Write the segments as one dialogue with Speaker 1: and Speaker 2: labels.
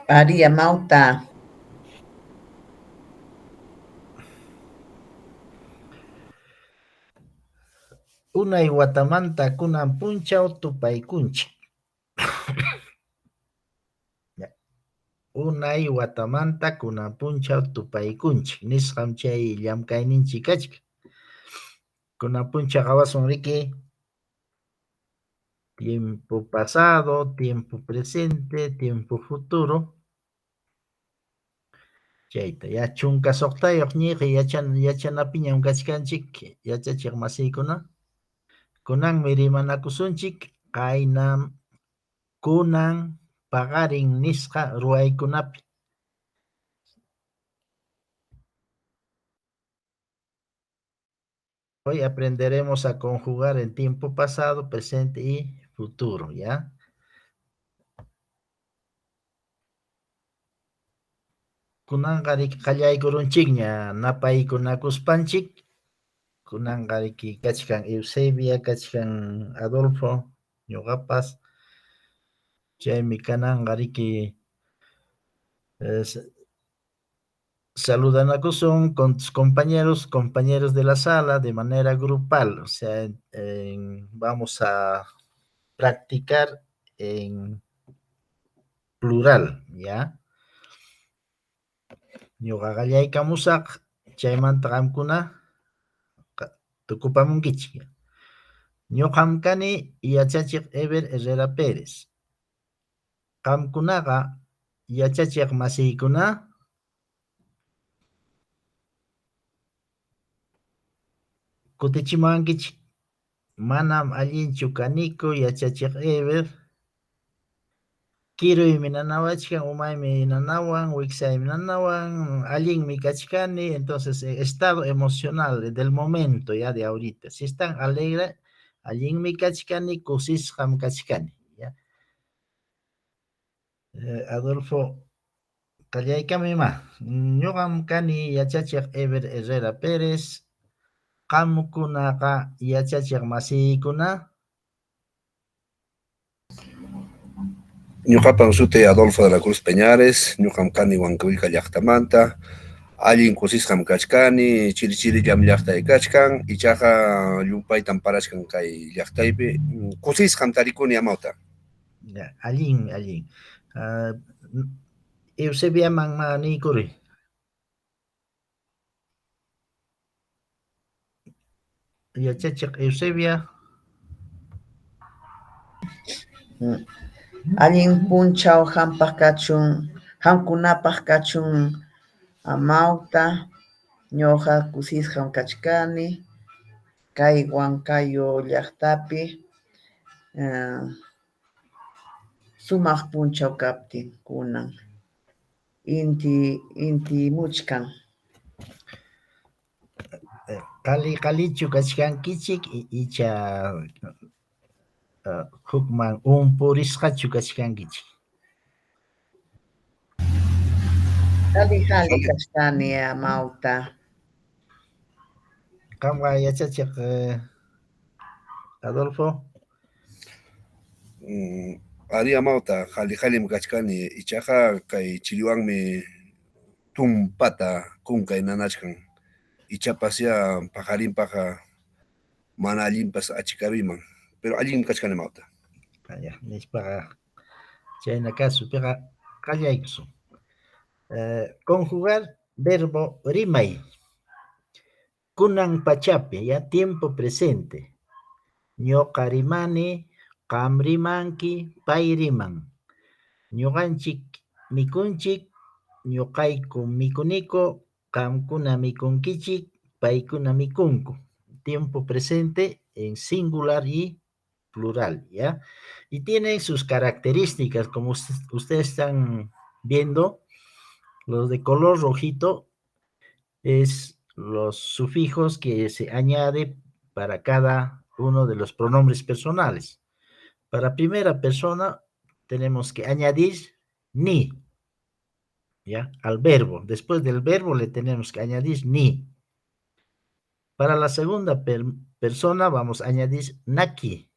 Speaker 1: Arí, amawta.
Speaker 2: Unay watamanta kunan punchaw tupaykunchik. Unay watamanta kunan punchaw tupaykunchik nisqam chay llamkayninchik kachkan. Kunan punchaw qawasun riki tiempo pasado, tiempo presente, tiempo futuro. Chayta ya 16 ñiqi yachanapiñam kachkanchik yachachiq masiykuna. Kunanmi rimanakusunchik qaynam kunan paqarin nisqa ruwaykunapi. Hoy aprenderemos a conjugar en tiempo pasado, presente y futuro, ¿ya? Kunanqa riki qallaykurunchikña napaykunakuspanchik. Kunanqa riki kachkan Eusebia, kachkan Adolfo, ñuqapas. Chaymi kananqa riki saludanakusun con tus compañeros, compañeros de la sala de manera grupal. O sea, vamos a practicar en plural, ¿ya? Ñuqa qallaykamusaq, chaymanta qamkuna tukupamunkichik. Ñuqam kani yachachiq Eber Herrera Pérez. Qamkunaqa yachachiq masiykuna kutichimuwankichik. Manam allinchu kaniku yachachiq Eber. Kiruymi nanawachkan, umaymi nanawan, wiksaymi nanawan, allinmi kachkani. Entonces, estado emocional del momento ya de ahorita. Si están alegre, allinmi kachkani, kusisqam kachkani. ¿Ya? Adolfo, qallaykamuy ma. Ñuqam kani yachachiq Eber Herrera Pérez. Qamkunaqa yachachiq masiykuna.
Speaker 3: Ñuqapam sutiy Adolfo de la Cruz Peñares, ñuqam kani Huancavilca llaqtamanta, allin kusisqam kachkani, chiri chirillam llaqtay kachkan, ichaqa llumpaytam parachkan kay llaqtaypi, kusisqam tarikuni amawta.
Speaker 2: Ya, allinmi, allin. Eusebiaman ma niykuruy. Yachachiq Eusebia.
Speaker 1: Allin punchaw qampaq kachun, qamkunapaq kachun amawta. Ñuqa kusisqam kachkani kay Huancayo llaqtapi sumaq punchaw kaptin kunan intimuchkan.
Speaker 2: Qali qalichu kachkankichik icha hukman umpurisqachu kachkankichik?
Speaker 1: Qali qali kachkani amawta.
Speaker 2: Qamqa yachachiq Adolfo.
Speaker 3: Arí amawta, qali qalim kachkani, ichaqa kay chiriwanmi tumpata kunkay nanachkan. Ichapasyá paqarinpaqa mana allinpas achikaruyman, pero allinmi kachkani amawta.
Speaker 2: Ya, nispaqa chayna kasupiqa qallaykusun. Conjugar verbo rimay. Kunan pachapi, ya tiempo presente. Ñuqa rimani, qam rimanki, pay riman. Ñuqanchik mikunchik, ñuqayku mikuniku, qamkuna mikunkichik, paykuna mikunku. Tiempo presente en singular y plural, ¿ya? Y tienen sus características, como ustedes están viendo, los de color rojito es los sufijos que se añade para cada uno de los pronombres personales. Para primera persona tenemos que añadir ni, ¿ya? Al verbo. Después del verbo le tenemos que añadir ni. Para la segunda persona vamos a añadir naki.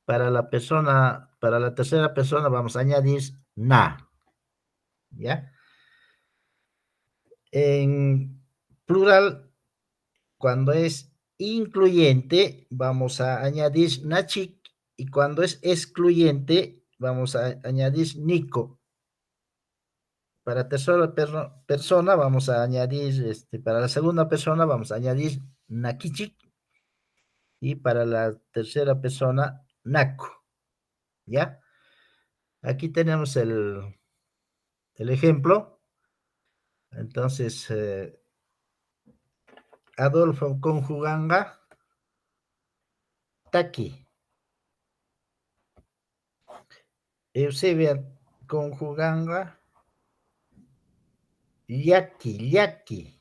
Speaker 2: Para la persona, Para la tercera persona vamos a añadir na. ¿Ya? En plural, cuando es incluyente, vamos a añadir nachik, y cuando es excluyente, vamos a añadir nico. Para tercera persona vamos a añadir, para la segunda persona vamos a añadir nakichik, y para la tercera persona, naco. ¿Ya? Aquí tenemos el ejemplo. Entonces, Adolfo conjuganga taki. Eusebia conjuganga llaki, llaki,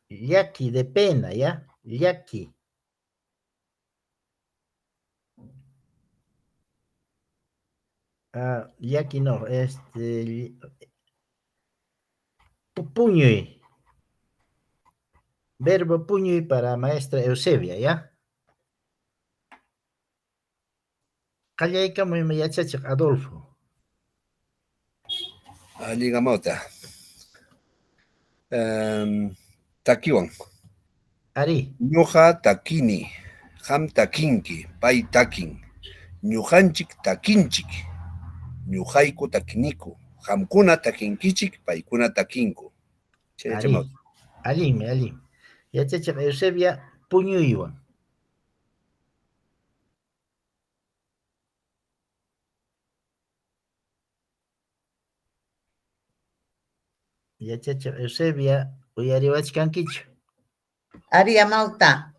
Speaker 2: llaki de pena, ¿ya? Llaki. Ah, llaki no, puñuy. Verbo puñuy para maestra Eusebia, ¿ya? Qallaykamuy yachachiq Adolfo.
Speaker 3: Allin amawta. Takiwan.
Speaker 2: Ari.
Speaker 3: Ñuqa takini, qam takinki, pay takin. Ñuqanchik takinchik, ñuqayku takiniku, qamkuna takinkichik, paykuna takinku.
Speaker 2: Ari. Allinmi, allin. Yachachiq Eusebia puñuywan. Yachachiq Eusebia, uyariwachkankichu?
Speaker 1: Ari amawta.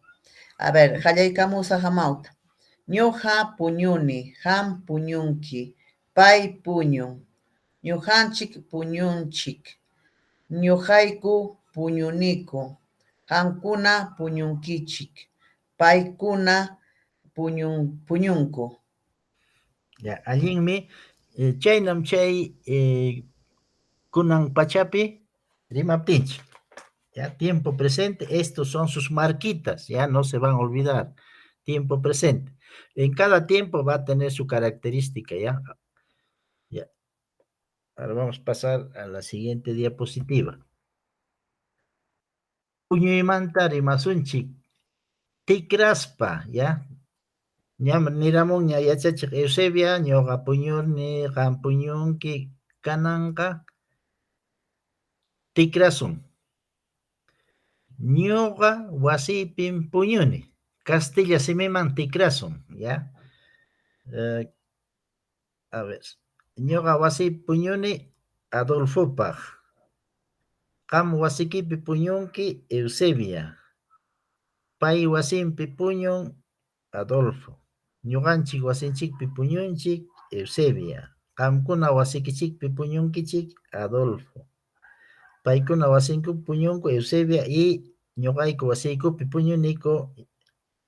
Speaker 1: A ver, qallaykamusaq amawta. Ñuqa puñuni, qam puñunki, pay puñun, ñuqanchik puñunchik, ñuqayku puñuniku, qamkuna puñunkichik, paykuna puñunku.
Speaker 2: Ya, allinmi. Chaynam chay kunan pachapi rimaptinchik. Ya, tiempo presente, estos son sus marquitas, ya no se van a olvidar. Tiempo presente. En cada tiempo va a tener su característica, ¿ya? Ya. Ahora vamos a pasar a la siguiente diapositiva. Puñuymanta rimasunchik. Tikraspa, ¿ya? Ñam niramunña yachachiq Eusebia, ñuqa puñurni, qam puñunki, kananqa tikrasun. Ñuqa wasiypim puñuni. Castilla simiman tikrasun, ¿ya? A ver, ñuqa wasiypi puñuni Adolfopaq. Qam wasikipi puñunki Eusebia. Pay wasinpi puñun Adolfo. Ñuqanchik wasinchikpi puñunchik Eusebia. Qamkuna wasikichikpi puñunkichik Adolfo. Paykuna wasinkupi puñunku Eusebia y ñuqayku wasiykupi puñuniku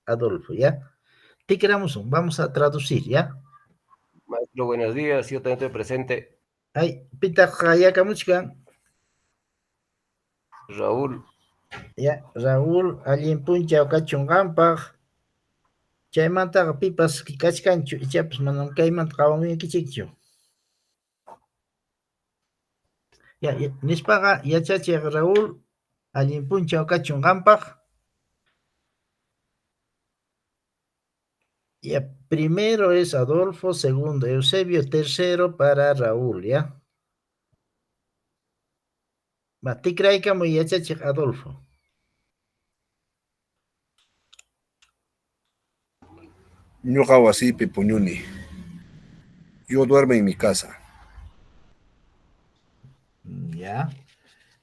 Speaker 2: Adolfo, ¿ya? Tikramusun, vamos a traducir, ¿ya?
Speaker 4: Maestro, buenos días, yo también estoy presente.
Speaker 2: Ay, pitaq qayakamuchkan.
Speaker 4: Raúl.
Speaker 2: Ya, Raúl, allin punchaw kachun qampaq. Chaymantaqa pipas kachkanchu, ichapas manam kaymanta qawamuykichikchu. Ya, nispaqa yachachiq Raúl, allin punchaw kachun qampaq. Ya, primero es Adolfo, segundo Eusebio, tercero para Raúl, ¿ya? Va, tikraykamuy yachachiq Adolfo.
Speaker 3: Ñuqa wasiypi puñuni. Yo duermo en mi casa.
Speaker 2: Ya.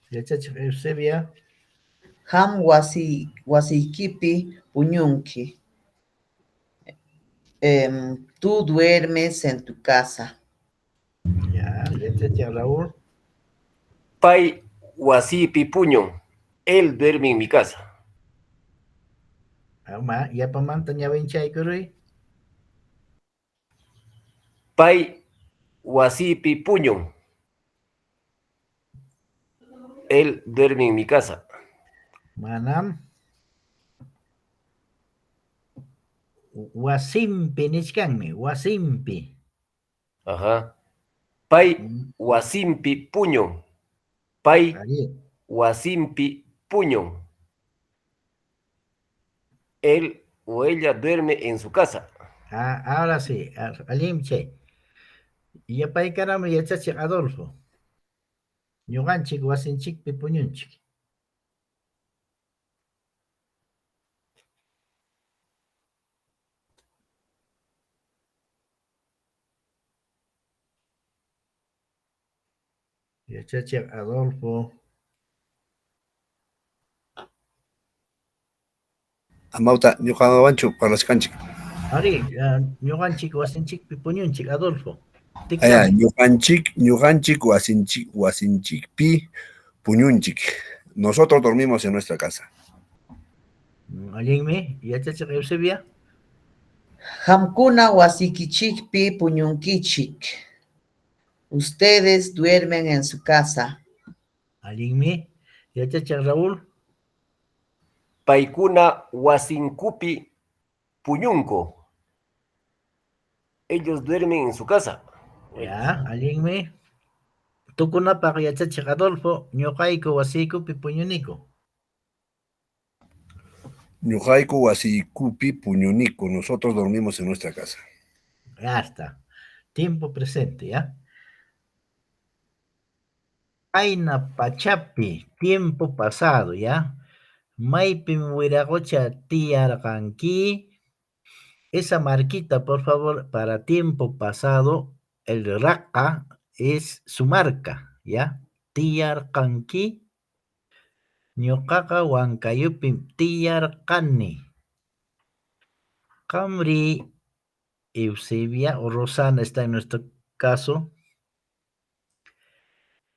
Speaker 2: Yachachiq Eusebia.
Speaker 1: Qam wasiykipi puñunki. Tú duermes en tu casa.
Speaker 2: Ya, yachachiq Raúl.
Speaker 4: Pay wasiypi puñun. Él duerme en mi casa.
Speaker 2: Ama, yapamanta ñawinchaykuruy.
Speaker 4: Pay wasiypi puñun. Él duerme en mi casa.
Speaker 2: Manam. Wasimpi nichkanmi, wasimpi.
Speaker 4: Ajá. Pay wasinpi puñun. Pay wasinpi puñun. Él o ella duerme en su casa.
Speaker 2: Ah, ahora sí, allinmi chay. Yapaykarami yachachiq Adolfo. Ñuqanchik wasinchikpi puñunchik. Yachachiq Adolfo.
Speaker 3: Amawta, ñuqawanchu parlachkanchik?
Speaker 2: Arí, ñuqanchik wasinchikpi puñunchik, Adolfo.
Speaker 3: Aya, ñuqanchik wasinchikpi puñunchik. Nosotros dormimos en nuestra casa.
Speaker 2: Allinmi, yachachiq Eusebia.
Speaker 1: Qamkuna wasikichikpi puñunkichik. Ustedes duermen en su casa.
Speaker 2: Allinmi, yachachiq Raúl.
Speaker 4: Paykuna wasinkupi puñunku. Ellos duermen en su casa.
Speaker 2: Ya, allinmi. Tukunapaq yachachiq Adolfo, ñuqayku wasiykupi puñuniku.
Speaker 3: Ñuqayku wasiykupi puñuniku. Nosotros dormimos en nuestra casa.
Speaker 2: Ya está. Tiempo presente, ¿ya? Qayna pachapi, tiempo pasado, ¿ya? Maypim wiraqucha tiyarqanki. Esa marquita, por favor, para tiempo pasado, el raqa es su marca, ¿ya? Tiyarqanki. Ñuqaqa Huancayupim tiyarqani. Qamri, Eusebia o Rosana está en nuestro caso.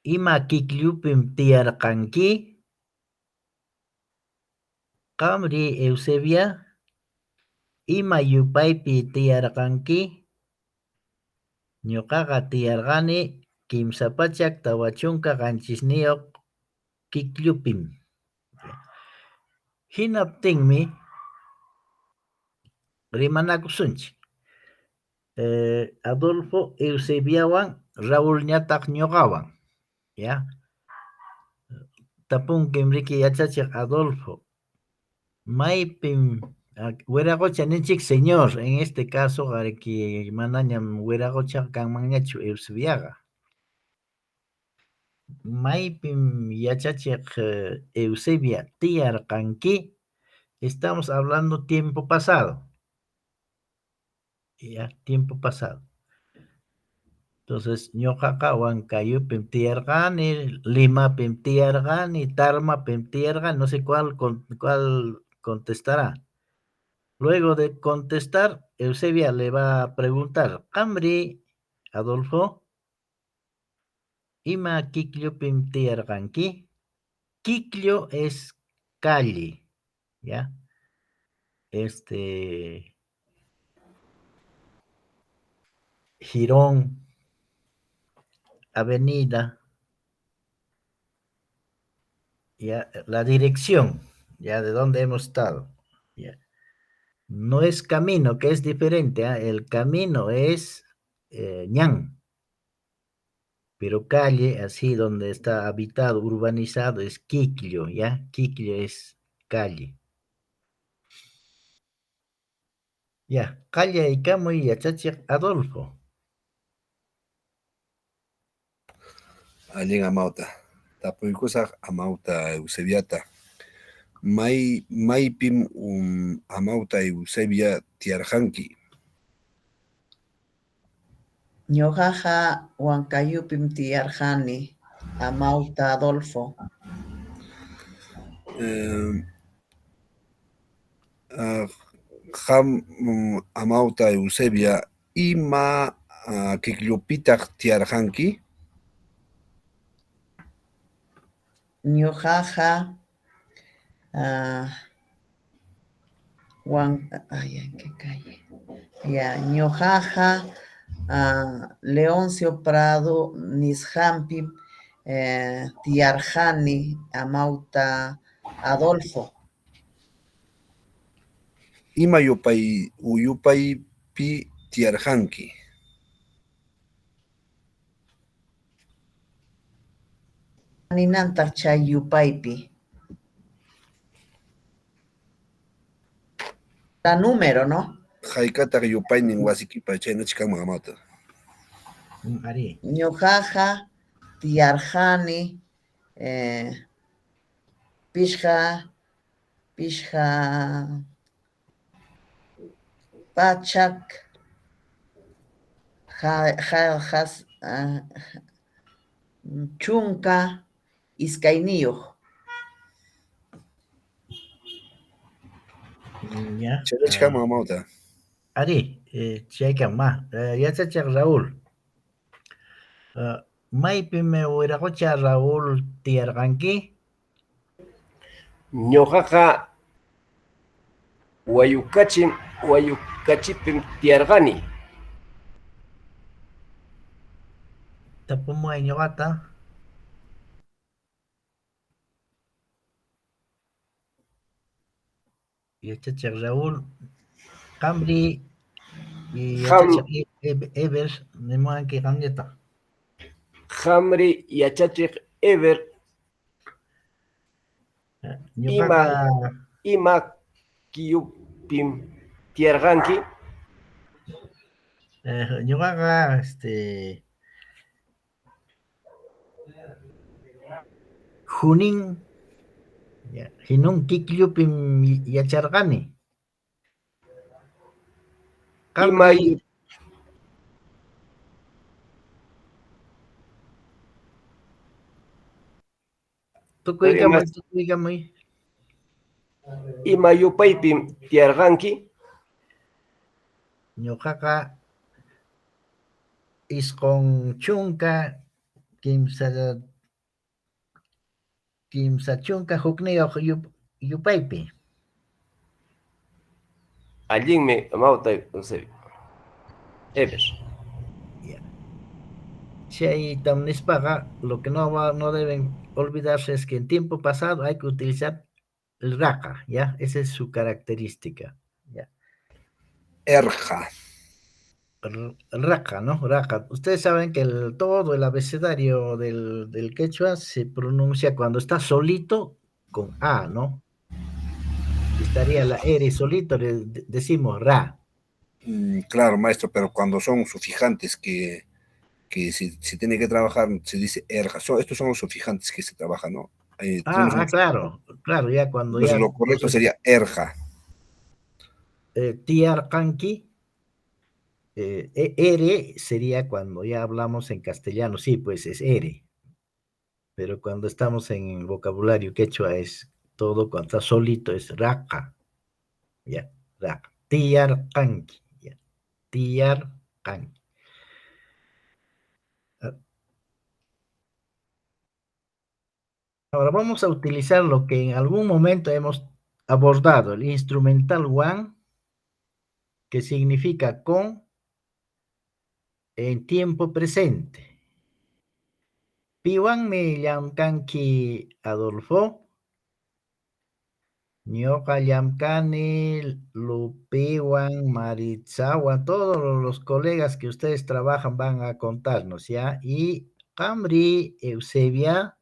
Speaker 2: Ima kikllupim tiyarqanki. Qamri, Eusebia, ima yupaypi tiyarqanki. Ñuqaqa tiyarqani 347 kikllupim. Hinaptinmi rimanakusunchik. Adolfo Eusebiawan Raúlñataq ñuqawan, ¿ya? Tapunkim riki yachachiq Adolfo. Maypim wiraqucha ninchik señor, en este caso qariki manañam wiraqucha kanmanñachu Eusebiaqa. Maypim yachachiq Eusebia tiyarqanki. Estamos hablando tiempo pasado. Ya, tiempo pasado. Entonces, ñuqaqa Huancayupim tiyarqani, Limapim tiyarqani, Tarmapim tiyarqani, no sé cuál contestará. Luego de contestar, Eusebia le va a preguntar, Qamri, Adolfo, ima kikllupim tiyarqanki. Kikllu es calle, ¿ya? Jirón, avenida, ya, la dirección, ya de donde hemos estado, ya. No es camino, que es diferente, ¿eh? El camino es ñan, pero calle, así donde está habitado, urbanizado, es Kikllo, ¿ya? Kikllo es calle. Ya, qallaykamuy yachachiq Adolfo.
Speaker 3: Allin amawta. Tapuykusaq amawta Eusebiata. Maypim amawta Eusebia tiyarqanki?
Speaker 1: Ñuqaqa Huancayupim tiyarqani, amawta Adolfo.
Speaker 3: Qam amawta Eusebia, ima kikllupitaq tiyarqanki?
Speaker 1: Ñuqaqa ay, ¿en qué calle? Ya, ñuqaqa Leoncio Prado nisqanpim tiyarqani, amawta Adolfo.
Speaker 3: Ima yupaypi tiyarqanki?
Speaker 1: ninantaq chay yupaypi? La número, ¿no?
Speaker 3: Haykataq yupaynin wasikipa chaynach kanman amawta.
Speaker 2: Arí.
Speaker 1: Ñuqaqa tiyarqani pichqa pachak 12.
Speaker 2: Ya.
Speaker 3: Chaynach kanman amawta.
Speaker 2: Arí, chaykama. Yachachiq Raúl. Maypim wiraqucha Raúl tiyarqanki?
Speaker 4: Ñuqaqa Wayukachipim tiyarqani.
Speaker 2: Tapumuway ñuqata. Yachachiq Raúl, qamri yachachiq Ever nimuwanki qamñataq.
Speaker 4: Qamri yachachiq Ever. Ima killupim tiyarqanki?
Speaker 2: Ñuqaqa Junín, Jinún kikllupim yacharqani.
Speaker 4: Ima
Speaker 2: Tukuykamuy, tukuykamuy.
Speaker 4: Ima yupaypim tiyarqanki?
Speaker 2: Ñuqaqa 93 31 yupaypi.
Speaker 4: Allinmi amawta Ever.
Speaker 2: Chaytam nispaqa, lo que no deben olvidarse es que en tiempo pasado hay que utilizar el raqa, ¿ya? Esa es su característica, ¿ya?
Speaker 3: Erja.
Speaker 2: Raqa, ¿no? Raqa. Ustedes saben que todo el abecedario del quechua se pronuncia cuando está solito con A, ¿no? Estaría la R solito, le decimos ra.
Speaker 3: Claro, maestro, pero cuando son sufijantes que se tiene que trabajar, se dice erja. Estos son los sufijantes que se trabajan, ¿no?
Speaker 2: Claro, claro, ya cuando
Speaker 3: Entonces
Speaker 2: ya
Speaker 3: lo correcto
Speaker 2: entonces
Speaker 3: sería erja.
Speaker 2: Tiarqanki, R sería cuando ya hablamos en castellano, sí, pues es R. Pero cuando estamos en el vocabulario quechua es todo, cuando está solito es raqa. Ya, raqa. Tiarqanki, ya. Tiarqanki. Ahora vamos a utilizar lo que en algún momento hemos abordado, el instrumental one, que significa con en tiempo presente. Piwanmi llamkanki, Adolfo. Ñuqa llamkani, Lupiwan, Maritzawan, todos los colegas que ustedes trabajan van a contarnos, ¿ya? Y Qamri, Eusebia,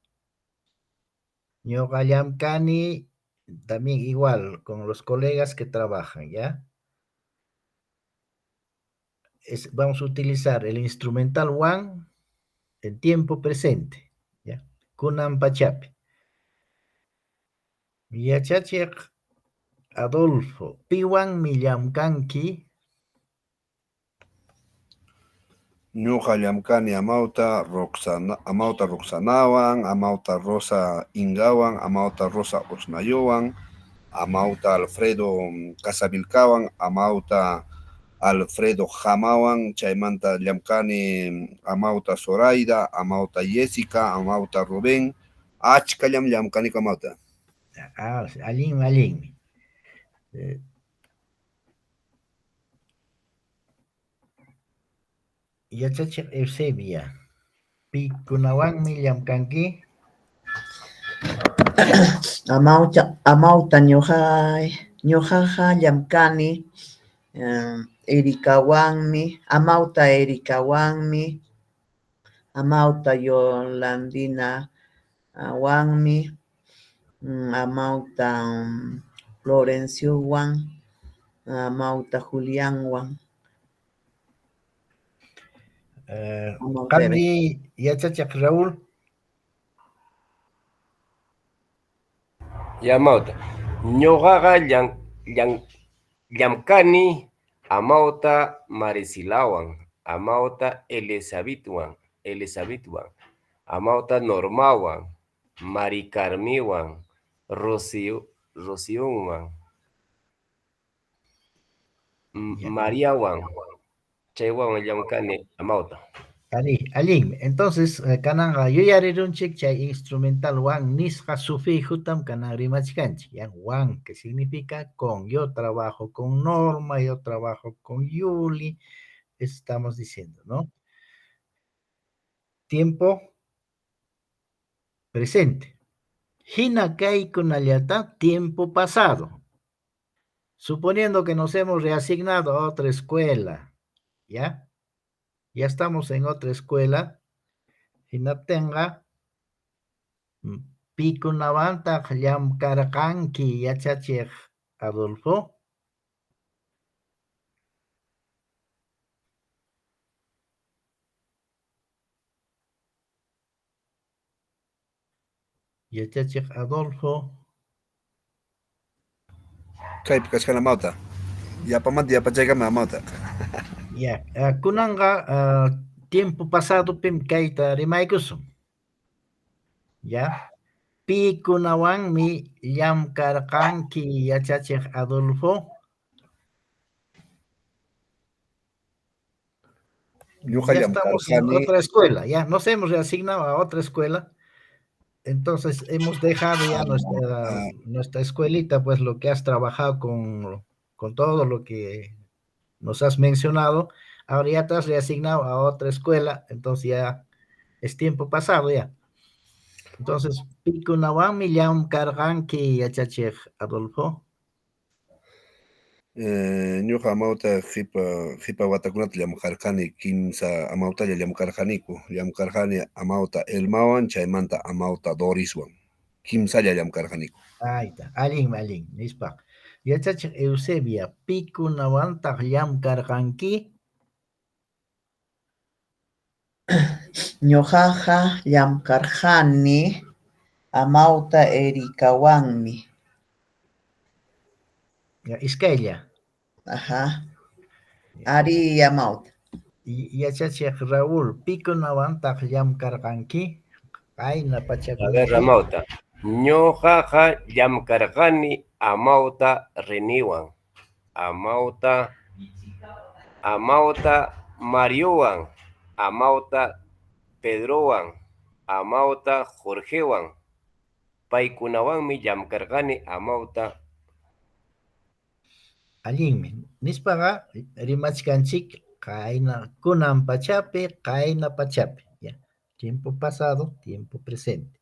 Speaker 2: ñuqa llamkani, también igual, con los colegas que trabajan, ¿ya? Vamos a utilizar el instrumental one en tiempo presente, ¿ya? Kunan pachapi. Yachachiq Adolfo, piwanmi llamkanki?
Speaker 3: Ñuqa llamkani amawta Roxana, amawta Roxanawan, amawta Rosa Ingawan, amawta Rosa Osnayowan, amawta Alfredo Casavilcawan, amawta Alfredo Jamawan, chaymanta llamkani amawta Zoraida, amawta Jessica, amawta Rubén, achkallam llamkani amawta.
Speaker 2: Ah, allinmi, allinmi. Yachachiq Eusebia, pikunawanmi llamkanki?
Speaker 1: Amawta ñuqaqa llamkani Erikawanmi, amawta Erikawanmi, amawta Yolandina Wanmi amawta Florenciowan, amawta Julianwan. Amawta
Speaker 2: Qamri yachachiq Raúl.
Speaker 4: Ya amawta. Ñuqaqa llamkani amawta Maricilawan, amawta Elizabethwan, amawta Normawan, Mari Carmiwan, Rocíowan, Mariawan, chaywanmi llamkani amawta.
Speaker 2: Arí, allinmi. Entonces, kananqa yuyarirunchik chay instrumental wan nisqa sufijotam kanan rimachkanchik. Ya, wan, que significa con. Yo trabajo con Norma, yo trabajo con Yuli. Eso estamos diciendo, ¿no? Tiempo presente. Hina kaykunallata tiempo pasado. Suponiendo que nos hemos reasignado a otra escuela, ¿ya? Ya estamos en otra escuela. Hinaptinqa pikunawantaq llamkarqanki yachachiq Adolfo? Yachachiq Adolfo.
Speaker 3: Kaypi kachkan amawta. Yapamanta yapachaykama amawta.
Speaker 2: Ya, kunanqa tiempo pasadopim kayta rimaykusun. Ya. Pikunawanmi llamkarqanki yachachiq Adolfo?
Speaker 3: Ñuqa
Speaker 2: Ya estamos en
Speaker 3: llamkarqani.
Speaker 2: otra escuela, ya nos hemos reasignado a otra escuela. Entonces hemos dejado ya nuestra escuelita, pues lo que has trabajado con todo lo que nos has mencionado, ahora ya te has reasignado a otra escuela, entonces ya es tiempo pasado ya. Entonces, pikunawanmi llamkarqanki yachachiq Adolfo?
Speaker 3: Ñuqa amawta qipa watakunata llamkarqani, kimsa amawtalla llamkarqaniku. Llamkarqani amawta Elmawan, chaymanta amawta Doriswan. Kimsalla llamkarqaniku.
Speaker 2: Ayta, allinmi, allin, nispa. Yachachiq Eusebia, pikunawantaq llamkarqanki?
Speaker 1: Ñuqaqa llamkarqani amawta Erikawanmi.
Speaker 2: Ya, iskaylla.
Speaker 1: Ajá. Ari amawta.
Speaker 2: Yachachiq Raúl, pikunawantaq llamkarqanki? Qayna
Speaker 4: A ver,
Speaker 2: pachakunapi.
Speaker 4: amawta. Ñuqaqa llamkarqani amawta Reniwan, amawta Mariowan, amawta Pedrowan, amawta Jorgewan. Paykunawanmi llamkarqani amawta.
Speaker 2: Allinmi. Nispaqa rimachkanchik qayna kunan pachapi, qayna pachapi. Ya. Tiempo pasado, tiempo presente.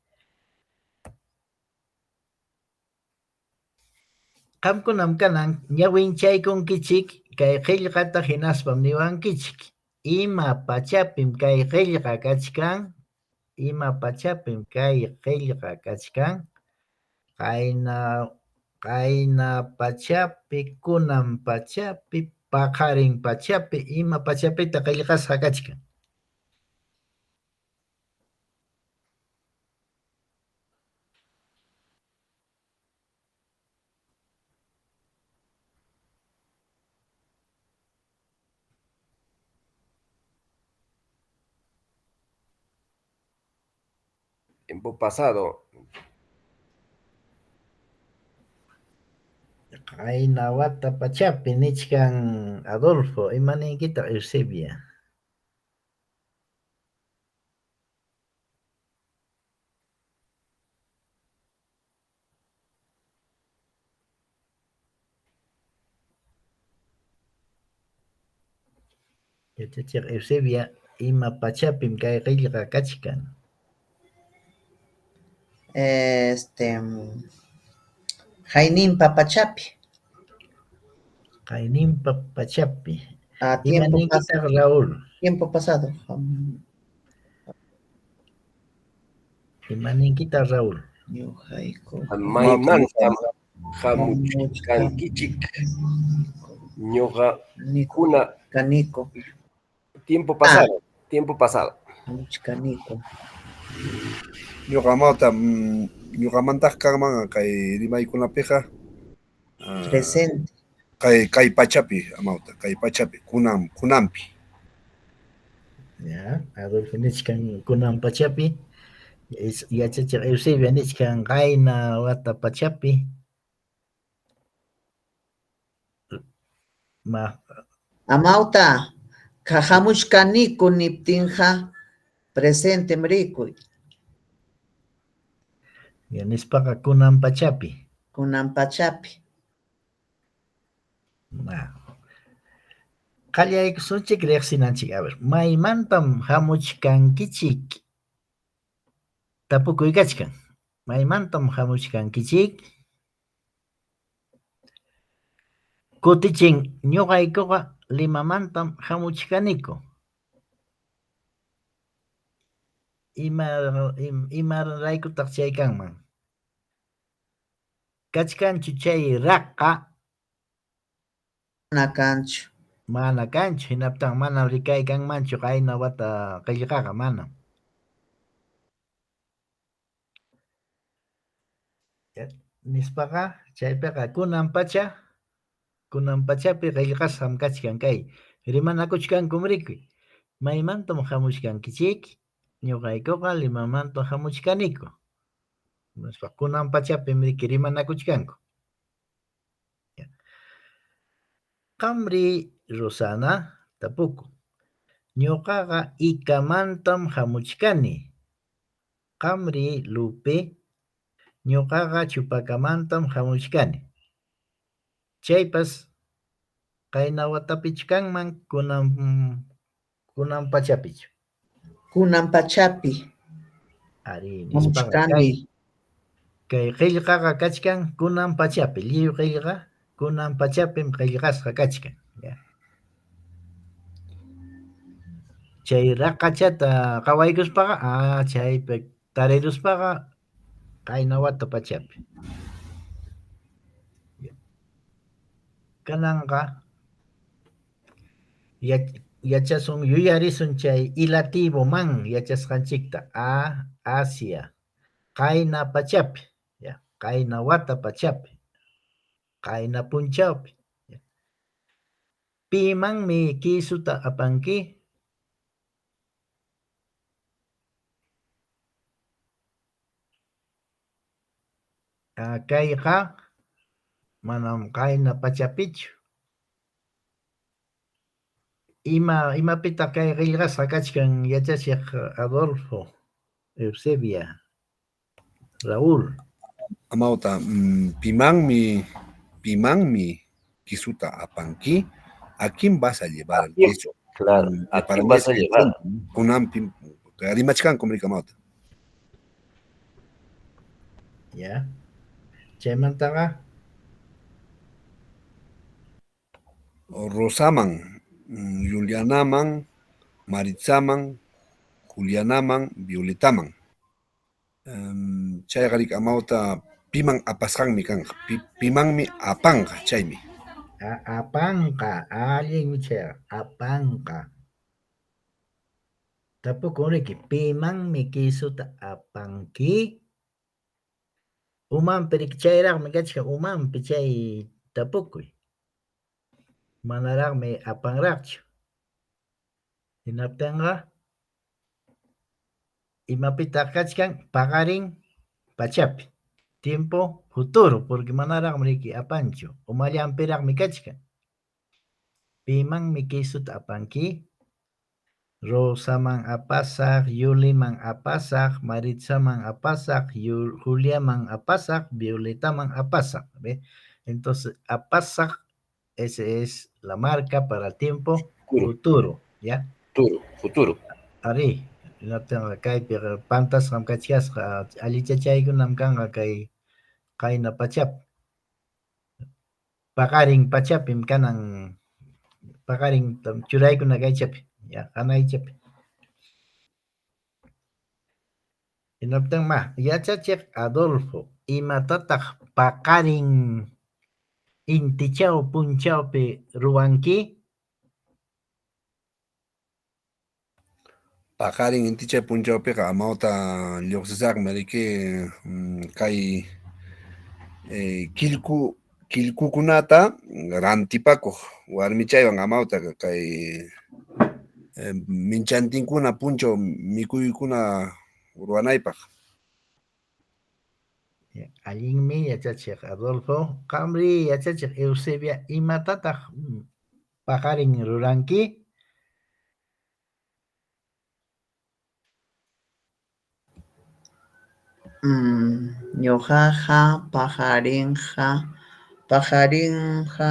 Speaker 2: Qamkunam kanan ñawinchaykunkichik kay qillqata hinaspam niwankichik. Ima pachapim kay qillqa kachkan? Ima pachapim kay qillqa kachkan? Qayna pachapi, kunan pachapi, paqarin pachapi, ima pachapitaq qillqasqa kachkan?
Speaker 4: Tiempo pasado.
Speaker 2: Qayna wata pachapi nichkan Adolfo, ima ninkitaq Eusebia? Yachachiq Eusebia, ima pachapim kay qillqa kachkan?
Speaker 1: Qayninpa pachapi.
Speaker 2: Qayninpa pachapi.
Speaker 1: Ah,
Speaker 2: Ima
Speaker 1: tiempo
Speaker 2: ninkitaq Raúl?
Speaker 1: Tiempo pasado.
Speaker 2: Ima ninkitaq Raúl?
Speaker 1: Ñuqayku
Speaker 4: Maymantam hamuchkankichik? Ñuqakuna
Speaker 1: Kaniku.
Speaker 4: Tiempo pasado, tiempo pasado.
Speaker 1: Hamuchkaniku.
Speaker 3: Ñuqa amawta, ñuqamantaq kanman kay rimaykunapiqa
Speaker 1: Presente.
Speaker 3: Kay kay pachapi amawta, kay pachapi, kunan kunanpi.
Speaker 2: Ya, Adolfo nichkan kunan pachapi, yachachiq Eusebia nichkan qayna wata pachapi. Ma
Speaker 1: Amawta, hamuchkaniku niptinqa presentem rikuy.
Speaker 2: Ya nispaqa kunan pachapi.
Speaker 1: Kunan pachapi.
Speaker 2: Ma. Qallaykusunchik riqsinanchik. A ver, maymantam hamuchkankichik? Tapukuy kachkan. Maymantam hamuchkankichik? Kutichin, ñuqaykuqa Limamantam hamuchkaniku. Ima imaraykutaq chay kanman? Kachkanchu chay raqa?
Speaker 1: Mana kanchu.
Speaker 2: Mana kanchu, hinaptinqa manam rikay kanmanchu qayna wata qillqaqa, manam. Nispaqa chaypiqa kunan pacha, kunan pachapi qillqasqam kachkan kay rimanakuchkankum riki. Maymantam hamuchkankichik? Ñuqaykuqa Limamantam hamuchkaniku. Nispa kunan pachapim riki rimanakuchkanku. Qamri Rosana tapukun. Ñuqaqa Icamantam hamuchkani. Qamri Lupe, ñuqaqa Chupakamantam hamuchkani. Chaypas qayna watapichu kanman kunan kunan pachapichu?
Speaker 1: Kunan pachapi.
Speaker 2: Arí, nispaqa kay kay qillqaqa kachkan kunan pachapi, lliw qillqa kunan pachapim qillqasqa kachkan. Ya. Chay raqachata qawaykuspaqa, chaypi tariruspaqa qayna wata pachapi. Kananqa yachasun, yuyarisun chay ilativo man yachasqanchikta, a, hacia, qayna pachapi, ya, qayna wata pachapi, qayna punchawpi. Ya. Pimanmi kisuta apanki? Kayqa manam qayna pachapichu. Ima imapitaq kay qillqasqa kachkan yachachiq Adolfo, Eusebia, Raúl?
Speaker 3: Amawta, pimanmi pimanmi kisuta apanki? ¿A quién vas a llevar el queso?
Speaker 4: Claro, ¿a
Speaker 3: Para
Speaker 4: quién
Speaker 3: mí
Speaker 4: vas
Speaker 3: es
Speaker 4: a llevar?
Speaker 3: Kunanpi rimachkankum riki amawta.
Speaker 2: Ya. Chaymantaqa
Speaker 3: Rosaman, Julianaman, Maritzaman, Julianaman, Violetaman. Chayqa riki amawta piman apasqanmi kanqa, pimanmi apanqa, chaymi.
Speaker 2: Apanqa, allinmi chayqa, apanqa. Tapukun riki, pimanmi kisuta apanki? Umanpi riki chayraqmi kachkan, umanpi chay tapukuy. Manaraqmi apanraqchu. Hinaptinqa imapitaq kachkan? Paqarin pachapi, tiempo futuro, porque manaraqmi riki apanchu, umallanpiraqmi kachkan. Pimanmi kisuta apanki? Rosaman apasaq, Yuliman apasaq, Maritzaman apasaq, Juliaman apasaq, Violetaman apasaq. ¿Ve? Entonces, apasaq, esa es la marca para el tiempo
Speaker 4: Futuro.
Speaker 2: futuro, ¿ya?
Speaker 4: Futuro, futuro.
Speaker 2: Arí, hinaptinqa kaypiqa pantasqam kachkasqa, allichachaykunam kanqa kay qayna pachapi. Paqarin pachapim kanan, paqarin churaykuna kaychapi, ya, hanaychapi. Hinaptin ma, yachachiq Adolfo, imatataq paqarin intichaw punchawpi ruwanki?
Speaker 3: Paqarin intichay punchawpiqa amawta lluqsisaqmi riki kay killku killkukunata rantipakuq warmichaywan amawta kay minchantinkuna punchaw mikuykuna ruwanaypaq.
Speaker 2: Allinmi yachachiq Adolfo. Qamri yachachiq Eusebia, imatataq paqarin ruranki?
Speaker 1: Ñuqaqa paqarinqa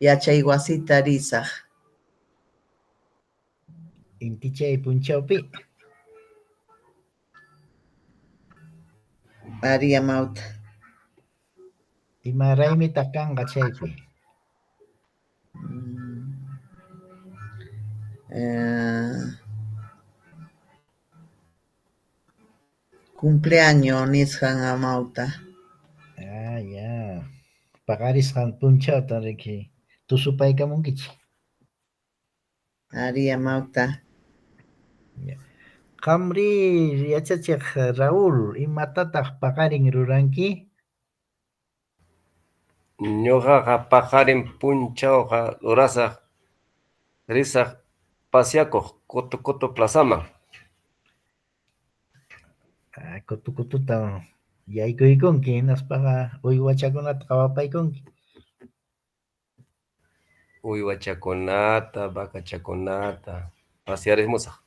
Speaker 1: yachay wasita risaq.
Speaker 2: Intichay punchawpi.
Speaker 1: Arí, amawta.
Speaker 2: Ima raymitaq kanqa chaypi?
Speaker 1: Cumpleaños nisqan amawta.
Speaker 2: Ah, ya. Paqarisqan punchawta riki tusupaykamunkichik.
Speaker 1: Arí, amawta.
Speaker 2: Qamri yachachiq Raúl, imatataq paqarin ruranki?
Speaker 4: Ñuqaqa paqarin punchawqa rurasaq risaq pasyakuq Kutu Kutu plazaman.
Speaker 2: Ah, Kutu Kututa yaykuykunki hinaspaqa uywachakunata qawapaykunki.
Speaker 4: Uywachakunata, vacachakunata pasyarimusaq.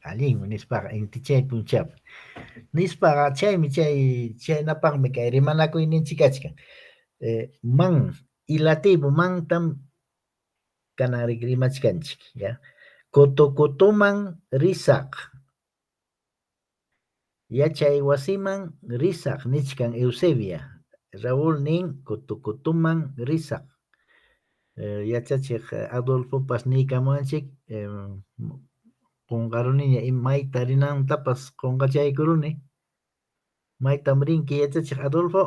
Speaker 2: Allinmi nispaqa intichay punchawpi. Nispaqa chaymi chay chaynapaqmi kay rimanakuyninchik kachkan. Man ilativo mantam kanan rimachkanchik, ya. Kutu kutuman risaq. Yachay wasiman risaq nichkan Eusebia. Raúl nin kutu kutuman risaq. Yachachiq Adolfopas niykamuwanchik qunqaruniña mayta rinantapas qunqachaykuruni. Maytam rinki yachachiq Adolfo?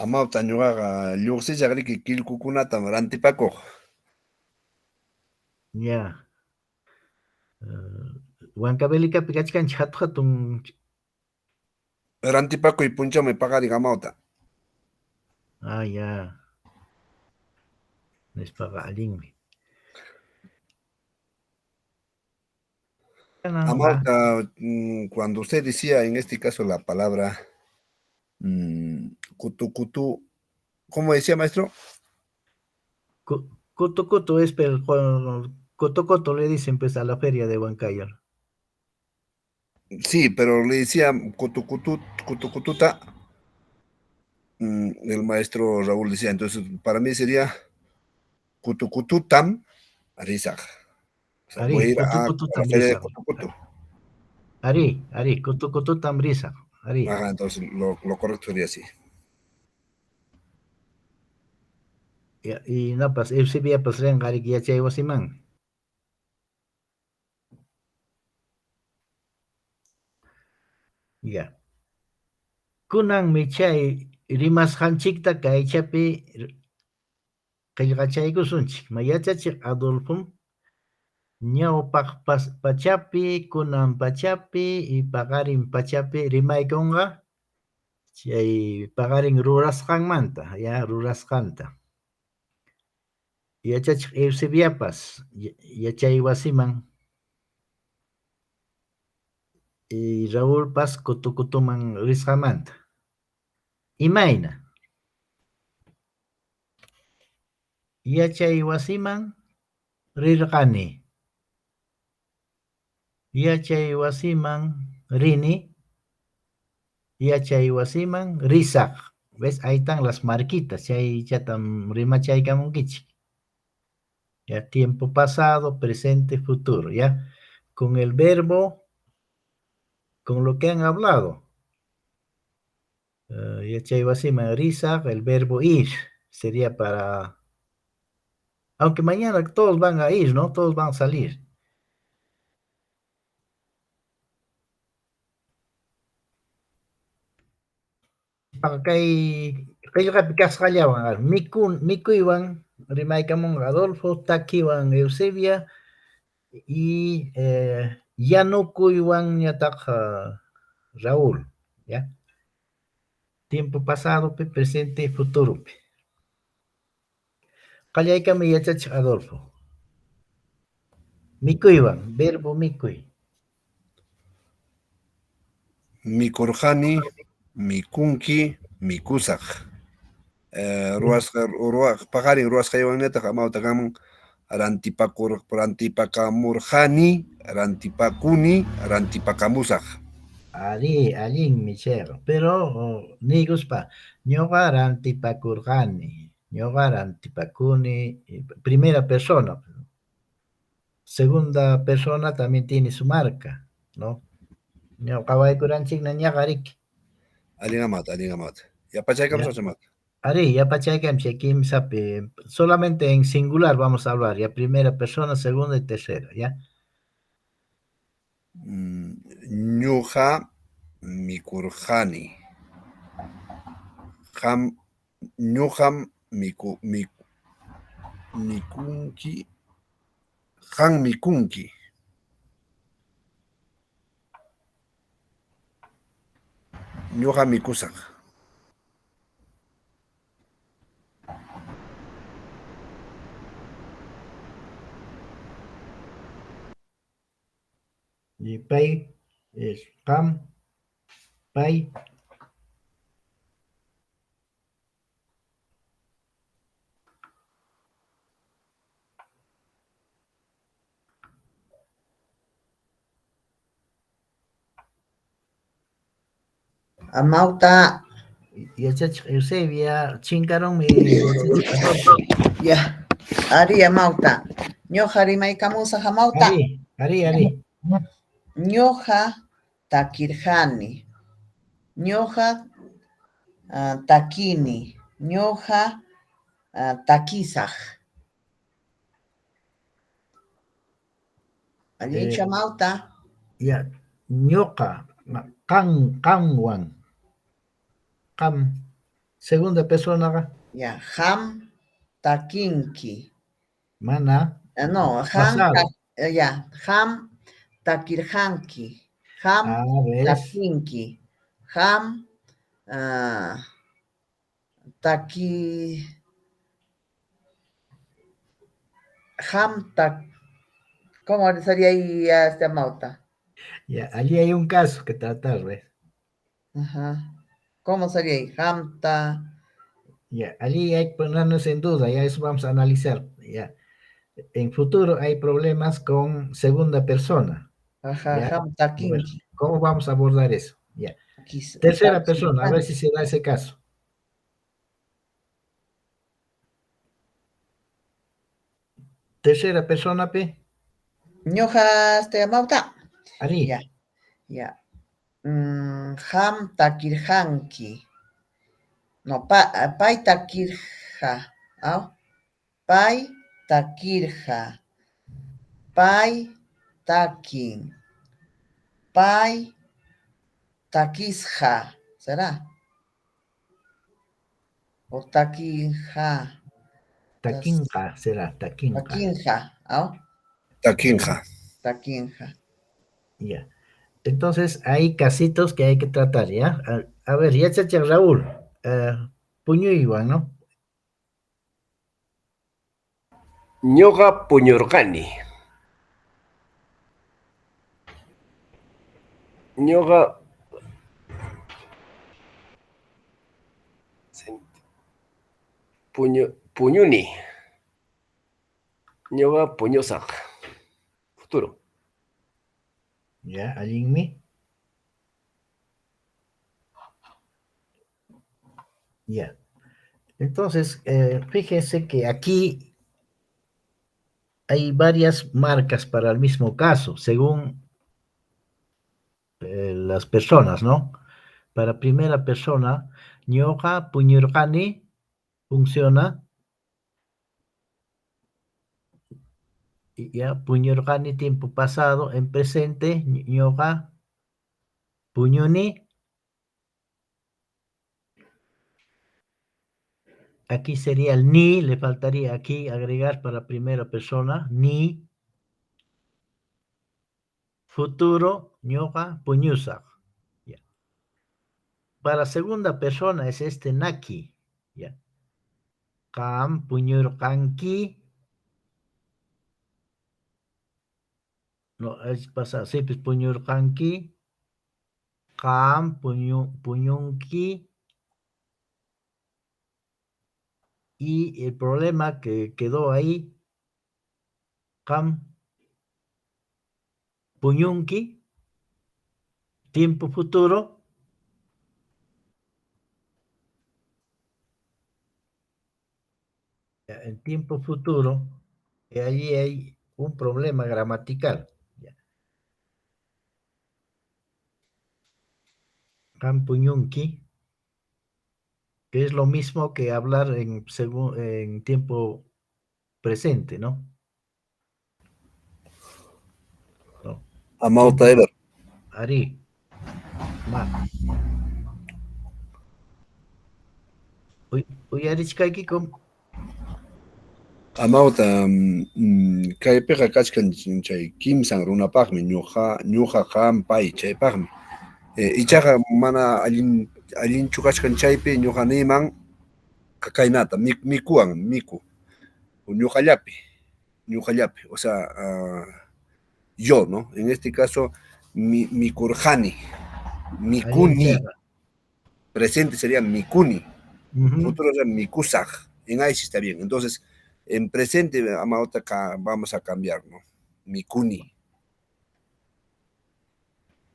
Speaker 3: Amawta ñuqaqa lluqsisaq riki killkukunatam rantipakuq.
Speaker 2: Ya. Huancavelicapi kachkanchik hatu hatun
Speaker 3: Rantipakuy punchawmi paqarin amawta.
Speaker 2: Ah, ya. Nispaqa allinmi.
Speaker 3: Amawta, cuando usted decía en este caso la palabra kutu kutu, ¿cómo decía, maestro?
Speaker 2: Kutu kutu es pero kutu kutu le dicen pues a la feria de Huancayo.
Speaker 3: Sí, pero le decía kutu kutu, kutu kututa. El maestro Raúl decía, entonces para mí sería kutu kututam risaq. O sea,
Speaker 2: Arí,
Speaker 3: voy a ir
Speaker 2: kutu
Speaker 3: a
Speaker 2: kututam
Speaker 3: la feria de
Speaker 2: risaq.
Speaker 3: kutu kutu.
Speaker 2: Arí, arí, kutu kututam risaq. Arí.
Speaker 3: Ajá, entonces lo correcto sería así.
Speaker 2: Ya, y napas Eusebiapas rinqa riki yachay wasiman. Ya. Kunanmi chay rimasqanchikta kaychapi qillqachaykusunchik. Ma yachachiq Adolfom ñawpaq pachapi, kunan pachapi y paqarin pachapi rimaykunqa chay paqarin rurasqanmanta, ya rurasqanta. Yachachiq Eusebiapas yachay wasiman y Raúlpas kutu kutuman risqanmanta. Imayna? Yachay wasiman rirqani. Yachay wasiman rini. Yachay wasiman risaq. ¿Ves? Ahí están las marquitas. Chaychatam rimachaykamunkichik. Ya, tiempo pasado, presente, futuro, ¿ya? Con el verbo, con lo que han hablado. Yachay wasiman risaq, el verbo ir sería para Aunque mañana todos van a ir, ¿no? Todos van a salir. Kay qillqapi kasqallawan mikuywan rimaykamunqa Adolfo, takiwan Eusebia y yanukuywanñataq Raúl, ¿ya? Tiempo pasadopi, presente y futuropi. Qallaykami yachachiq Adolfo. Mikuywan, verbo mikuy.
Speaker 3: Mikurqani, mikunki, mikusaq. Ruwasqa paqarin ruwasqaywanñataq amawta kanman rantipakamurqani, rantipakuni, rantipakamusaq.
Speaker 2: Arí, allinmi chayqa, pero niykuspa ñuqa rantipakurqani, ñuqa rantipakuni, primera persona. Segunda persona también tiene su marca, ¿no? Qawaykuranchikna ñaqa riki.
Speaker 3: Allin amawta, allin amawta. Yapachaykamusaqchu amawta?
Speaker 2: Arí, yapachaykamuy chay kimsapi. Solamente en singular vamos a hablar, ya primera persona, segunda y tercera, ¿ya?
Speaker 3: Ñuqa mikurqani. Qam ñuqam mikunki, qam mikunki. Ñuqa mikusaq.
Speaker 2: Y pay es qam, pay.
Speaker 1: Amawta.
Speaker 2: Yachachiq Eusebia, chinkarunmi yachachiq Adolfo.
Speaker 1: Ya, arí amawta. Ñuqa rimaykamusaq amawta.
Speaker 2: Arí, arí, arí.
Speaker 1: Ñuqa takirqani. Ñuqa takini. Ñuqa takisaq. Allinchu amawta?
Speaker 2: Ya, ñuqa, qam, qamwan. Qam, segunda personaqa.
Speaker 1: Ya, qam takinki.
Speaker 2: Mana.
Speaker 1: No, qam, ya, qam takirqanki. Qam takinki. Qam taki. Qam tak. ¿Cómo sería ahí este amawta?
Speaker 2: Ya, allí hay un caso que tratar, ¿ves?
Speaker 1: Ajá. ¿Cómo sería ahí? Jamta.
Speaker 2: Ya, allí hay que ponernos en duda, ya eso vamos a analizar. Ya. En futuro hay problemas con segunda persona.
Speaker 1: Ajá,
Speaker 2: ¿ya?
Speaker 1: jamta
Speaker 2: Bueno, ¿cómo vamos a abordar eso? Ya. Tercera persona, a ver si se da ese caso. Tercera persona, P.
Speaker 1: Ñuqa este amawta.
Speaker 2: Arí.
Speaker 1: Ya, ya. Qam takirqanki. No, pay takirqa. Pay takirqa. Pay takin. Pay takisqa. ¿Será? O takinqa.
Speaker 2: Takinqa será, takinqa.
Speaker 1: Takinqa.
Speaker 3: Takinqa.
Speaker 1: Takinqa.
Speaker 2: Ya. Entonces, hay casitos que hay que tratar, ¿ya? A ver, yachachiq Raúl, puñuywan, ¿no?
Speaker 4: Ñuqa puñurqani. Ñuqa puñuni. Ñuqa puñusaq. Futuro.
Speaker 2: Ya, allinmi. Ya. Entonces, fíjense que aquí hay varias marcas para el mismo caso, según las personas, ¿no? Para primera persona, ñuqa puñurqani funciona. Ya puñurqani tiempo pasado, en presente, ñuqa puñuni. Aquí sería el ni, le faltaría aquí agregar para primera persona, ni. Futuro, ñuqa puñusaq. Ya. Para segunda persona es este naki. Ya. Qam puñurqanki. No, es pasado, sí, pues puñurqanki. Qam puñunki. Y el problema que quedó ahí, qam puñunki, tiempo futuro. En tiempo futuro, allí hay un problema gramatical. Qam puñunki, que es lo mismo que hablar en tiempo presente, ¿no? No.
Speaker 3: Amauta Ever.
Speaker 2: Ari. Ma. Uyarichkaykikum.
Speaker 3: Amauta, kaypiqa kachkan chay kimsan runapaqmi, ñuqa, qam, pay, chaypaqmi. Ichaqa mana allinchu kachkan chaypi ñuqa niyman kaynata, mikuwan, miku, ñuqallapi, ñuqallapi, o sea, yo, ¿no? En este caso, mikurqani, mikuni, presente sería mikuni, futuro sería mikusaq, en ahí sí está bien. Entonces, en presente, Amauta, vamos a cambiar, ¿no? Mikuni.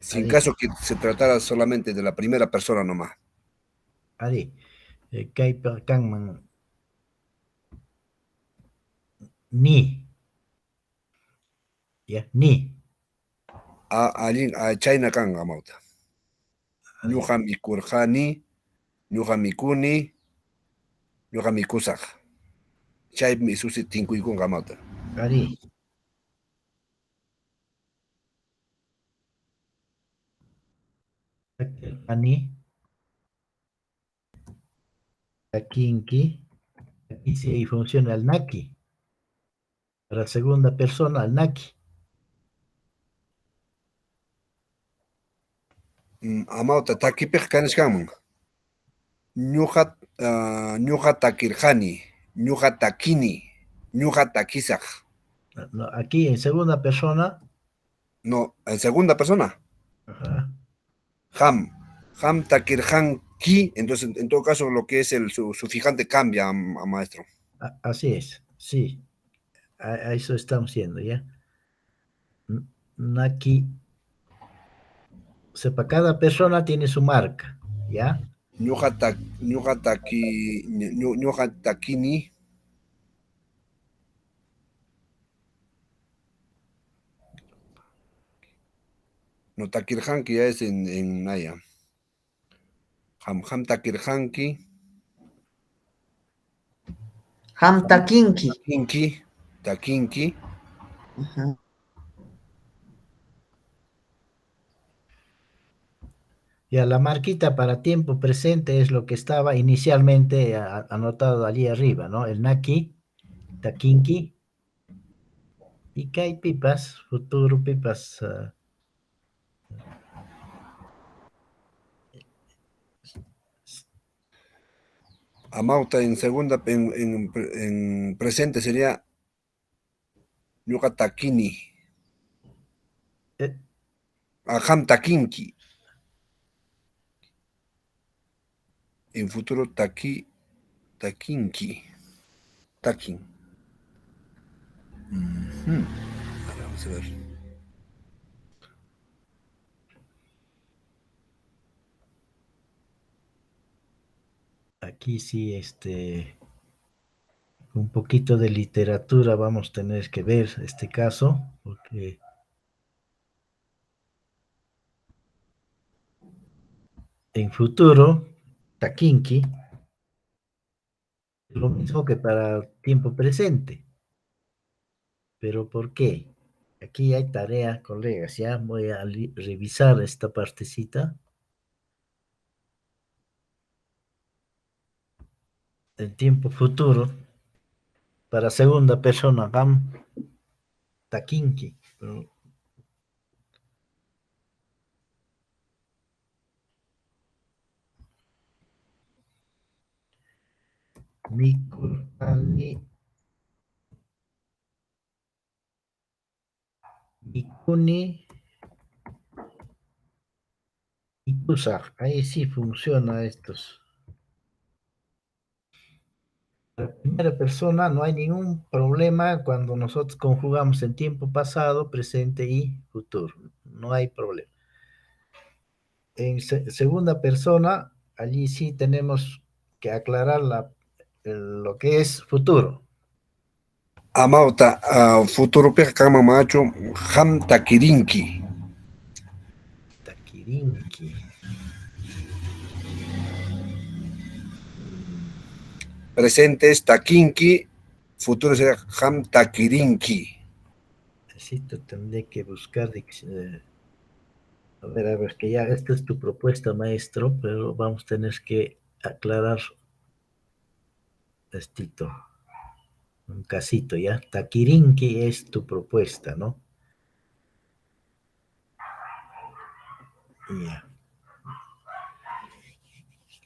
Speaker 3: Sin caso que se tratara solamente de la primera persona nomás.
Speaker 2: Ari, kaypa kanman ni. Ya, ni.
Speaker 3: Allin, chayna kanqa, Amauta. Ñuqa mikurqani, ñuqa mikuni, ñuqa mikusaq. Chaymi susi tinkuykunqa, Amauta.
Speaker 2: Ari. Ani. Takinki. Aquí sí funciona el naki. Para segunda persona, el naki.
Speaker 3: Amauta, takipiqa kanishkanman. Ñuqa, ñuqa takirqani, ñuqa takini, ñuqa takisaq.
Speaker 2: No, aquí en segunda persona.
Speaker 3: No, en segunda persona.
Speaker 2: Ajá.
Speaker 3: Jam, jam takirqanki, entonces en todo caso lo que es el sufijante cambia, a maestro.
Speaker 2: Así es, sí. A eso estamos haciendo, ¿ya? Naki. Sepa, cada persona tiene su marca, ¿ya?
Speaker 3: Ñuqa ñuqa taki, ñuqa takini. No, takirqanki ya es en Naya. Jam, jam takirqanki.
Speaker 1: Jam takinki.
Speaker 3: Takinki, takinki.
Speaker 1: Ajá.
Speaker 2: Ya, la marquita para tiempo presente es lo que estaba inicialmente anotado allí arriba, ¿no? El naki, takinki. Y kay pipas, futuro pipas.
Speaker 3: Amauta en segunda, en presente sería ñuqa takini. Ajam takinki. En futuro taki, takinki. Takin. A ver, vamos a ver.
Speaker 2: Aquí sí, un poquito de literatura vamos a tener que ver este caso, porque en futuro, takinki, lo mismo que para tiempo presente. Pero ¿por qué? Aquí hay tarea, colegas, ya voy a revisar esta partecita. El tiempo futuro para segunda persona, qam takinki. Pero mikurqani, mikuni, mikusaq. Ahí sí funciona estos. La primera persona no hay ningún problema cuando nosotros conjugamos en tiempo pasado, presente y futuro. No hay problema. En segunda persona, allí sí tenemos que aclarar lo que es futuro.
Speaker 3: Amawta, futuropiqa kanman manachu qam takirinki.
Speaker 2: Takirinki.
Speaker 3: Presente es takinki, futuro sería qam takirinki.
Speaker 2: Necesito, tendré que buscar a ver, que ya esta es tu propuesta, maestro, pero vamos a tener que aclarar estito, un casito, ¿ya? Takirinki es tu propuesta, ¿no? Ya.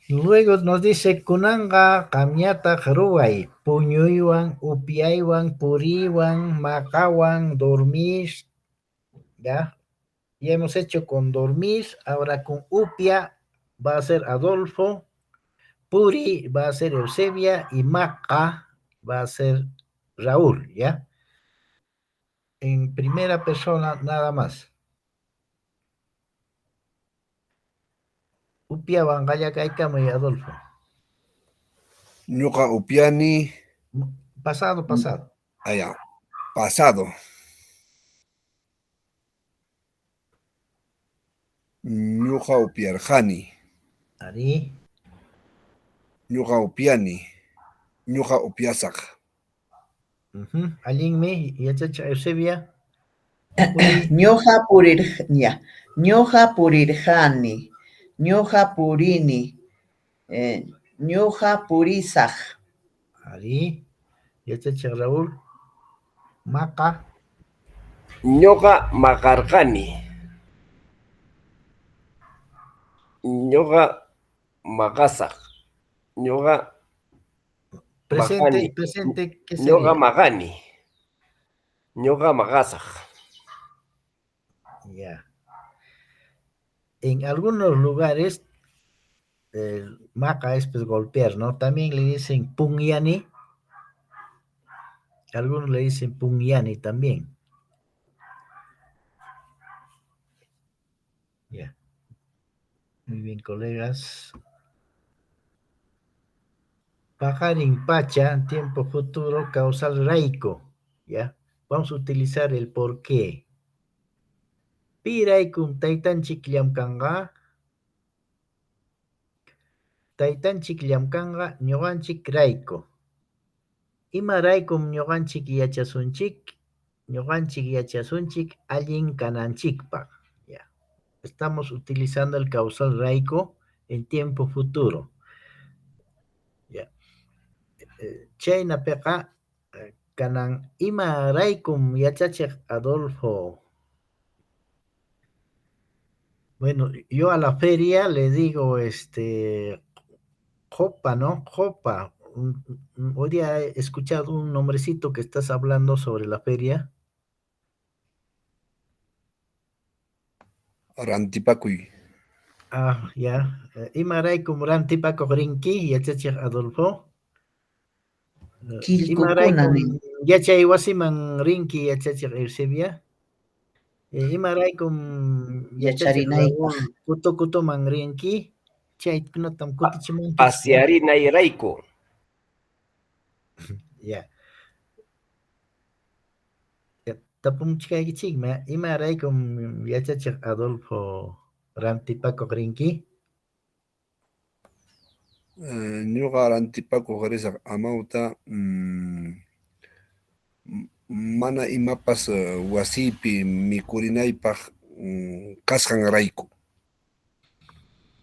Speaker 2: Luego nos dice, kunanqa qamñataq ruway, puñuywan, upyaywan, puriywan, maqawan, dormir, ¿ya? Ya hemos hecho con dormir, ahora con upia va a ser Adolfo, puri va a ser Eusebia y maca va a ser Raúl, ¿ya? En primera persona nada más. Upiawan qallakaykamuy, Adolfo.
Speaker 3: Ñuqa upiani.
Speaker 2: Pasado, pasado.
Speaker 3: Ah, ya. Pasado. Ñuqa upiarqani.
Speaker 2: Ari.
Speaker 3: Ñuqa upiani. Ñuqa upiasaq.
Speaker 2: Allinmi, yachachiq Eusebia.
Speaker 1: Ñuqa purir, ya. Ñuqa purirqani. Ñuqa purini. Ñuqa purisaq.
Speaker 2: Ari. Yachachiq Raúl. Maqa.
Speaker 4: Ñuqa maqarqani. Ñuqa maqasaq. Ñuqa
Speaker 2: Presente,
Speaker 4: maqani.
Speaker 2: presente, ¿qué
Speaker 4: Ñuqa
Speaker 2: sería?
Speaker 4: maqani. Ñuqa maqasaq.
Speaker 2: Ya. En algunos lugares, el maca es pues golpear, ¿no? También le dicen punyani. Algunos le dicen punyani también. Ya. Muy bien, colegas. Paqarin pacha, tiempo futuro, causal raico. ¿Ya? Vamos a utilizar el por qué. Piraykum taytanchik llamkanqa. Taytanchik llamkanqa ñuqanchik rayku. Imaraykum ñuqanchik yachasunchik? Ñuqanchik yachasunchik allin kananchikpaq. Ya. Estamos utilizando el causal raico en tiempo futuro. Ya. Chaynapiqa kanan imaraykum yachachiq Adolfo. Bueno, yo a la feria le digo, Jopa, ¿no? Jopa. Hoy día he escuchado un nombrecito que estás hablando sobre la feria.
Speaker 3: Rantipakuy.
Speaker 2: Ah, ya. Imaraykum rantipakuq rinki, yachachiq Adolfo.
Speaker 1: Killkukuna
Speaker 2: Imaraykum
Speaker 1: nin.
Speaker 2: yachay wasiman rinki, yachachiq Eusebia. Imaraykum yachachiq
Speaker 1: Yacharinaypaq.
Speaker 2: Raúl kutu kutuman rinki. Chaykunatam kutichimunkichik.
Speaker 4: Pasearinayrayku.
Speaker 2: Ya. Ya, tapumuchkaykichikmi, imaraykum yachachiq Adolfo rantipakuq rinki?
Speaker 3: Ñuqa rantipakuq risaq amawta, Mana imapas wasiypi mikurinaypaq kasqanrayku.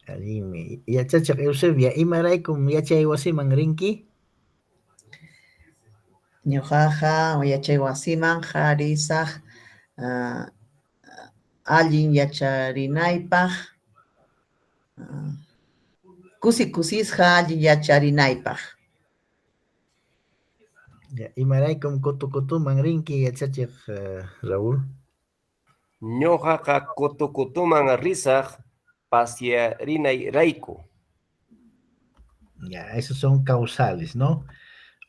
Speaker 2: Allinmi. Yachachiq Eusebia, imaraykum yachay wasiman rinki?
Speaker 1: Ñuqaqa yachay wasiman risaq allin yacharinaypaq, kusi kusisqa allin yacharinaypaq.
Speaker 2: Imaraykum kutu kutuman rinki, yachachiq Raúl?
Speaker 4: Ñuqaqa kutu kutuman risaq pasyarinay rayku.
Speaker 2: Ya, esos son causales, ¿no?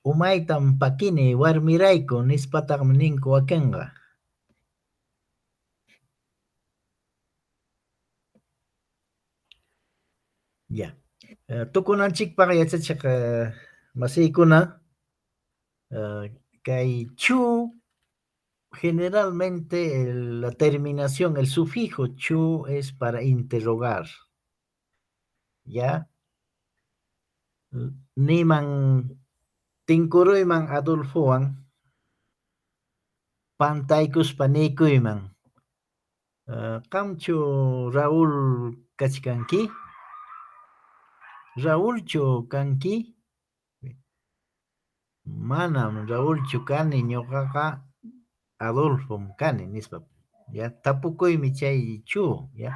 Speaker 2: Umaytam pakini warmirayku nispataqmi ninku wakinqa. Ya. Tukunanchikpaq yachachiq masiykuna, kay chu, generalmente la terminación, el sufijo chu es para interrogar. ¿Ya? Niman tinkuruyman Adolfowan pantaykuspa niykuyman. Qamchu Raúl kachkanki? Raúlchu kanki? Manam Raúlchu kani, ñuqaqa Adolfom kani, nispa. Ya, tapukuymi chay chu, ya.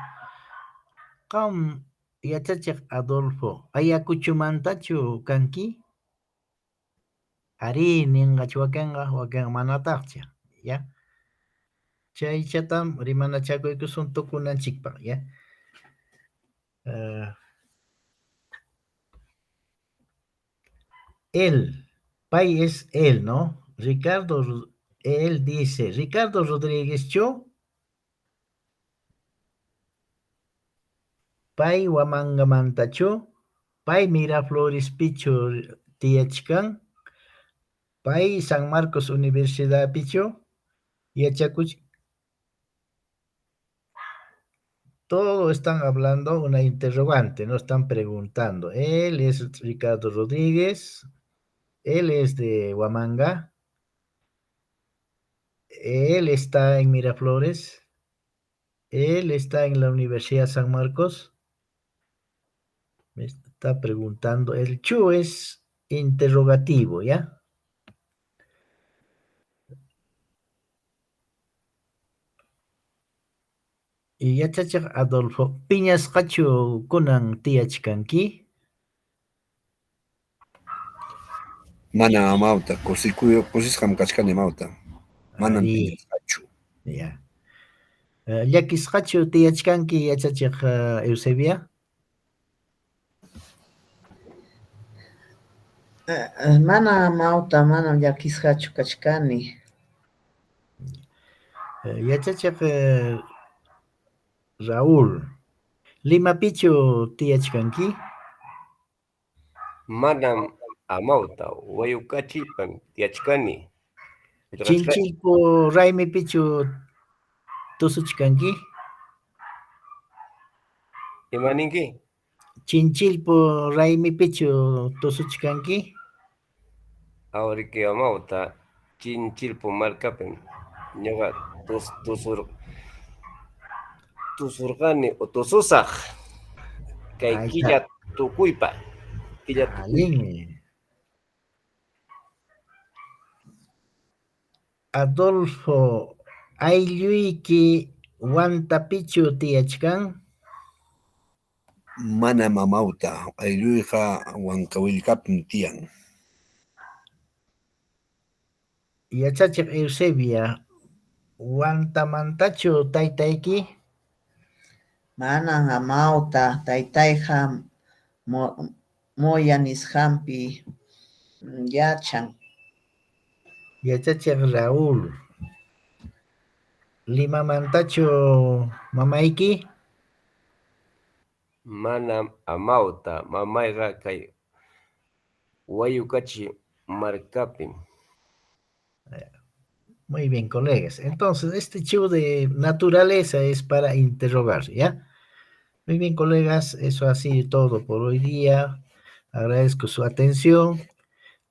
Speaker 2: Qam yachachiq Adolfo, Ayacuchomantachu kanki? Arí, ninqach wakinqa, wakinqa manataqcha, ya. Chaychatam rimanachakuykusun tukunanchikpaq, ya. Él, pay es él, ¿no? Ricardo, él dice, Ricardo Rodríguez chu, pay Huamangamantachu, pay Miraflorespichu tiyachkan, pay San Marcos Universidadpichu yachakuch. Todo están hablando una interrogante, no están preguntando. Él es Ricardo Rodríguez, él es de Huamanga, él está en Miraflores, él está en la Universidad San Marcos. Me está preguntando. El chu es interrogativo, ¿ya? Y yachachiq Adolfo, piñasqachu kunan tiyachkanki?
Speaker 3: Mana, amawta, kusisqam kachkani, amawta. Manam piñasqachu.
Speaker 2: Ya. Llakisqachu tiyachkanki, yachachiq Eusebia?
Speaker 1: Mana, amawta, manam llakisqachu kachkani.
Speaker 2: Yachachiq Raúl, Limapichu tiyachkanki?
Speaker 4: Manam, amawta, Huayucachipam tiyachkani.
Speaker 2: Chinchilpu raymipichu tusuchkanki?
Speaker 4: Ima ninki?
Speaker 2: Chinchilpu raymipichu tusuchkanki?
Speaker 4: Awriki, amawta, Chinchilpu markapim ñuqa tusurqani o tususaq kay killa tukuypa. Killa
Speaker 2: Allinmi. Adolfo, aylluyki Huantapichu tiyachkan?
Speaker 3: Manam, amawta, aylluyqa Huancavelicapi tiyan.
Speaker 2: Yachachiq Eusebia, Huantamantachu taytayki?
Speaker 1: Manam, amawta, taytayqa Moya nisqanpi yachan.
Speaker 2: Yachachiq Raúl, Limamantachu mamayki?
Speaker 4: Manam, amawta, mamayqa kay Huayucachi markapim.
Speaker 2: Muy bien, colegas. Entonces, este chu de naturaleza es para interrogar, ¿ya? Muy bien, colegas, eso ha sido todo por hoy día. Agradezco su atención.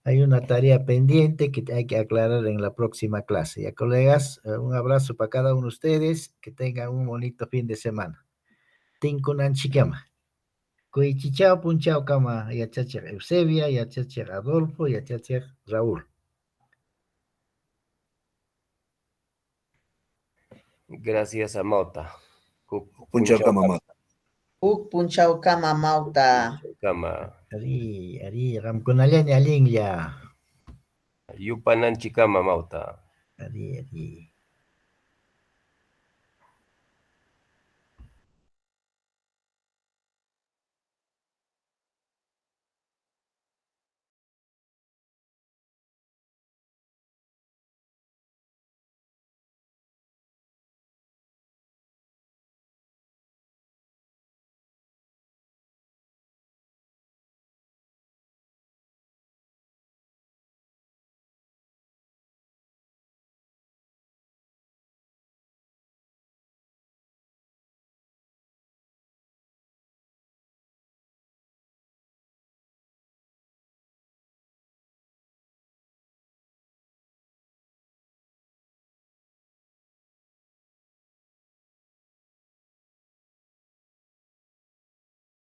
Speaker 2: Hay una tarea pendiente que hay que aclarar en la próxima clase. Ya, colegas, un abrazo para cada uno de ustedes. Que tengan un bonito fin de semana. Tinkunanchikkama. Kuychichaw punchawkama yachachiq Eusebia, yachachiq Adolfo, yachachiq Raúl.
Speaker 4: Gracias, Amauta.
Speaker 3: Huk Punchawkama, amauta.
Speaker 1: Huk punchawkama, amauta.
Speaker 4: Kama.
Speaker 2: Arí, arí, qamkunallaña allinlla.
Speaker 4: Yupananchikkama, amauta.
Speaker 2: Arí, arí.